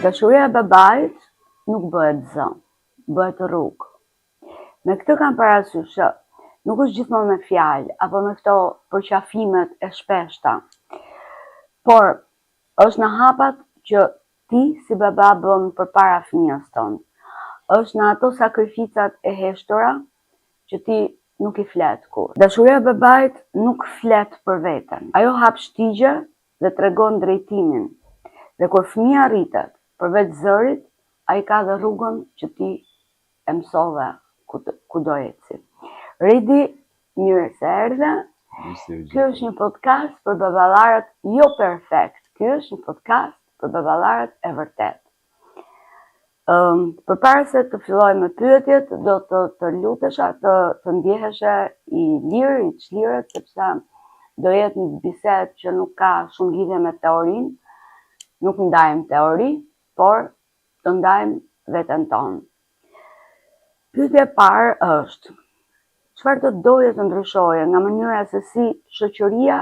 Dashuria e babait nuk bëhet zë, bëhet rrugë. Me këtë kam parasysh që nuk është gjithmonë me fjalë apo me këto përqafimet e shpeshta. Por është në hapat që ti si baba bën përpara fëmijës tënd. Është në ato sakrificat e heshtura që ti nuk i flet kurrë. Dashuria e babait nuk flet për veten. Ajo hap shtigje dhe tregon drejtimin. Dhe kur fëmija rritet, përveç zërit, ai ka dhe rrugën që ti e mësove ku, ku do eci. Redi, mirë se erdhe. Ky është një podcast për baballarët jo perfekt. Ky është një podcast për baballarët e vërtetë. Um, përpara se të filloj me pyetjet, do të të lutesha të të ndjeheshe i lirë, i çlirët, sepse do jetë një bisedë që nuk ka shumë lidhje me teorinë, nuk ndajmë teori, por të ndajmë veten tonë. Pyetja e parë është, çfarë do të doje të ndryshoje nga mënyra se si shoqëria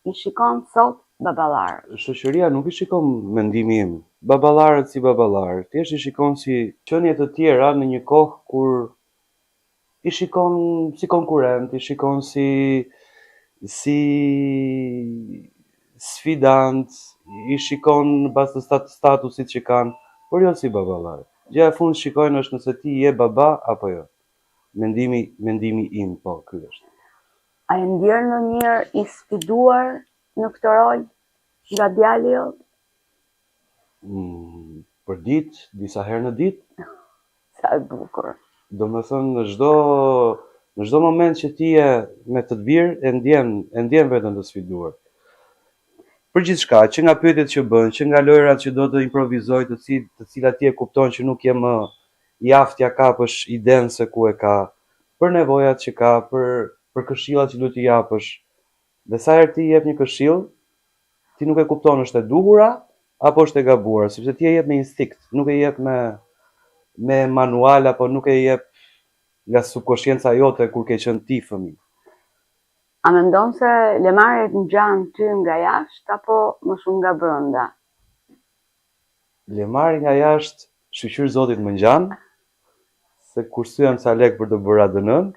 i shikon sot baballarët? Shoqëria nuk i shikon mendimi im. Baballarët si baballarë, thjesht i shikon si qenie të tjera në një kohë kur i shikon si konkurrent, i shikon si si sfidant, i shikon në bazë të statusit që kanë, por jo si baballarë. Gjëja e fundit shikojnë është nëse ti je baba apo jo. Mendimi, mendimi im, po, ky është. A je ndjerë ndonjëherë i sfiduar në këtë rol nga djali jot? Mm, për ditë, disa herë në ditë. Sa e bukur. Domethënë në çdo në çdo moment që ti je me të bir e ndjen e ndjen veten të sfiduar. Për gjithçka, që nga pyetjet që bën, që nga lojërat që do të improvizojë, të cil, të cilat ti e kupton që nuk je më i aftë t'ia kapësh idenë se ku e ka, për nevojat që ka, për për këshillat që duhet t'i japësh. Dhe sa herë ti jep një këshillë, ti nuk e kupton është e duhura apo është e gabuar, sepse ti e jep me instinkt, nuk e jep me me manual apo nuk e jep nga subkoshienca jote kur ke qenë ti fëmijë. A mendon se Lemari të ngjan ty nga jashtë apo më shumë nga brenda? Lemari nga jashtë, shyqyr Zotit më ngjan, se kursyem ca lek për të bërë ADN-n.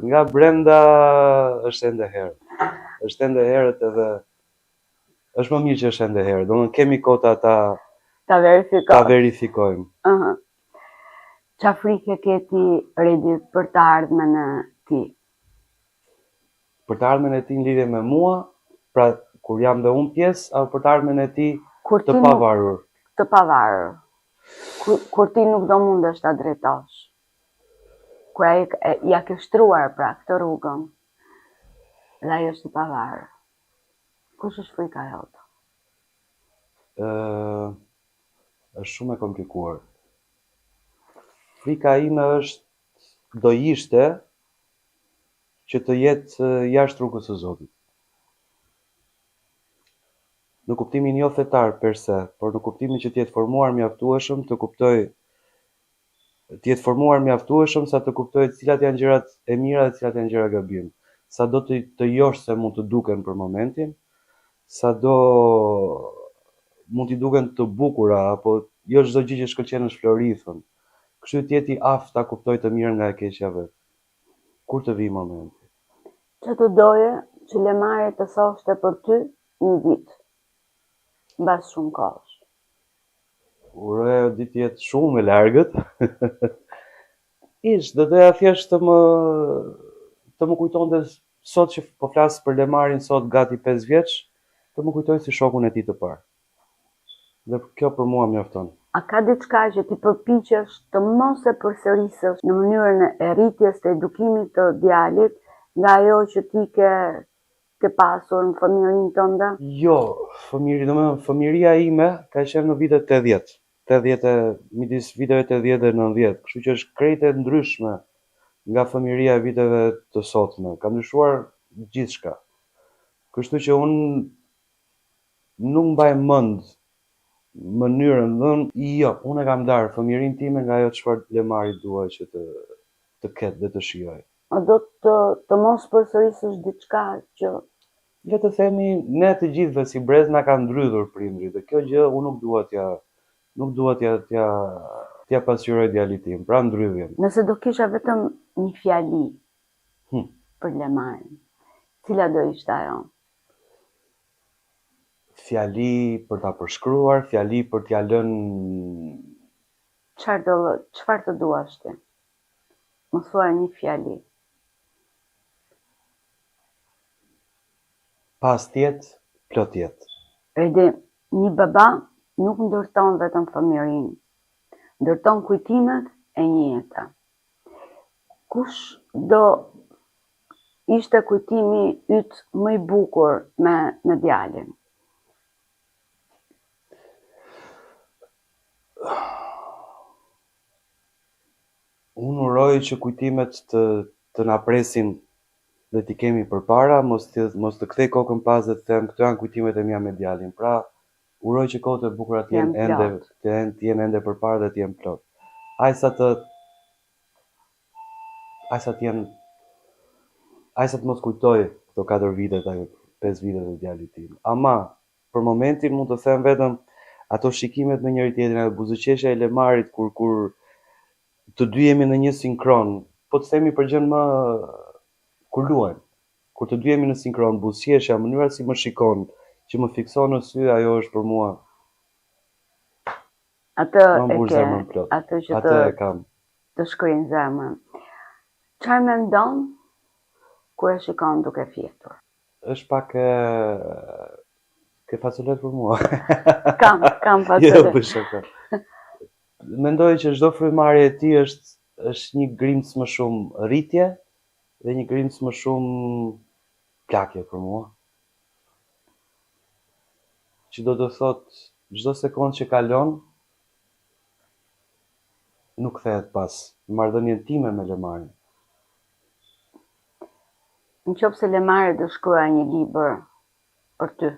Nga brenda është ende herët. Është ende herët edhe është më mirë që është ende herët. Domethënë kemi kohë ta ta ta verifikojmë. Ta verifikojmë. Ëh. Uh -huh. Ça frike ke ti Redi për të ardhmen e tij? Për të ardhmen e tij në lidhje me mua, pra kur jam dhe unë pjesë, apo për të ardhmen e tij kur të pavarur? Të pavarur. Kur, kur ti nuk do mundesh ta drejtosh. Kur ai ia ke shtruar pra këtë rrugën. Dhe ai është i pavarur. Kush është frika jote? Ë është shumë e komplikuar. Frika ime është do ishte që të jetë jashtë rrugës së Zotit. Në kuptimin jo fetar per se, por në kuptimin që të jetë formuar mjaftueshëm të kuptojë të jetë formuar mjaftueshëm sa të kuptojë cilat janë gjërat e mira dhe cilat janë gjërat gabim. Sado të të joshëse mund të duken për momentin, sado mund t'i duken të bukura apo jo çdo gjë që shkëlqen është flori, thonë. Kështu të jetë i aftë ta kuptojë të mirën nga e keqja vetë. Kur të vijë momenti. Ça do doje që Lemari të thoshte për ty një ditë, mbas shumë kohësh? Uroj ajo ditë të jetë shumë e largët. Ish, do doja thjesht të më të më kujtonte sot që po flas për Lemarin sot gati 5 vjeç, të më kujtojë si shokun e tij të parë. Dhe kjo për mua mjafton. A ka diçka që ti përpiqesh të mos e përsërisësh në mënyrën e rritjes të edukimit të djalit nga ajo që ti ke ke pasur në fëmijërinë tënde? Jo, fëmijëri, domethënë fëmijëria ime ka qenë në vitet 80, 80 e midis viteve 80 dhe 90, kështu që është krejt e ndryshme nga fëmijëria e viteve të sotme. Ka ndryshuar gjithçka. Kështu që unë Nuk mbaj mend mënyrën, domethënë jo, unë e kam ndarë fëmijërinë time nga ajo çfarë Lemari dua që të të ketë dhe të shijojë. A do të të mos përsërisësh diçka që. Le të themi, ne të gjithëve si brez na kanë ndrydhur prindërit dhe kjo gjë unë nuk dua t'ja nuk dua t'ja t'ja t'ja pasqyroj djalit tim, pra ndrydhjen. Nëse do kisha vetëm një fjali Hm. për Lemarin, cila do ishte ajo? Fjali për ta përshkruar, fjali për t'ja lënë Çfarë do çfarë të duash ti? Më thuaj një fjali. Pastë jetë, plot jetë. Redi, një baba nuk ndërton vetëm fëmijërinë, ndërton kujtimet e një jete. Kush do ishte kujtimi yt më i bukur me me djalin? Unë uroj që kujtimet të të na presin dhe t'i kemi përpara, mos të mos të kthej kokën pas dhe të them këto janë kujtimet e mia me djalin. Pra, uroj që kohët e bukura të jenë ende të jenë të jenë ende përpara dhe të jenë plot. Aq sa të aq sa të jenë aq sa të mos kujtoj këto 4 vitet apo 5 vitet e djalit tim. Ama për momentin mund të them vetëm ato shikimet me njëri tjetrin, ajo buzëqeshja e Lemarit kur kur të dy jemi në një sinkron, po të themi për gjën më kur luajmë, kur të dy jemi në sinkron, buzëqeshja, mënyra si më shikon, që më fikson në sy, ajo është për mua. Atë Ma e mbush ke, zemrën plot. atë që Atë të e kam. të shkrin zemrën. Çfarë mendon kur e shikon duke fjetur? Është pak e ke facolet për mua. Kam, kam Jo, facolet. bëj shaka. Mendoj që çdo frymëmarrje e tij është është një grimc më shumë rritje dhe një grimc më shumë plakje për mua. Që do të thotë çdo sekondë që kalon nuk kthehet pas në marrëdhënien time me Lemarin. Në qoftë se Lemari do shkruaj një libër për ty,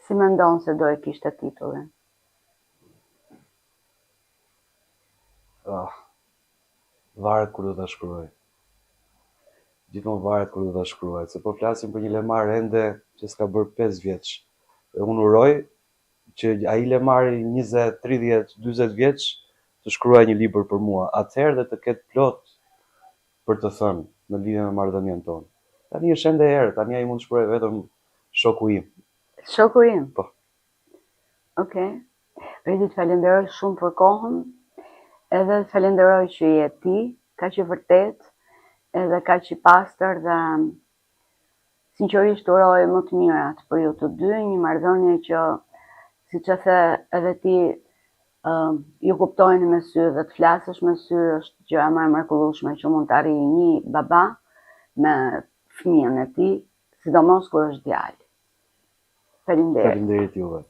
si mendon se do e kishte titullin? Ah, varet kur do ta shkruaj. Gjithmonë varet kur do ta shkruaj, se po flasim për një Lemar ende që s'ka bërë 5 vjeç. Dhe unë uroj që ai Lemari 20, 30, 40 vjeç të shkruaj një libër për mua, atëherë dhe të ketë plot për të thënë në lidhje me marrëdhënien tonë. Tani është ende herët, tani ai mund të shkruajë vetëm shoku im. Shoku im? Po. Okej. Redi, të falenderoj shumë për kohën, edhe të falenderoj që je ti, kaq i vërtet, edhe kaq i pastër dhe sinqerisht uroj më të mirat për ju të dy, një marrëdhënie që siç e the edhe ti, uh, ju kuptojni me sy dhe të flasësh me sy është gjëja më e mrekullueshme që mund të arrijë një baba me fëmijën e tij, sidomos kur është djalë. Faleminderit. Faleminderit juve.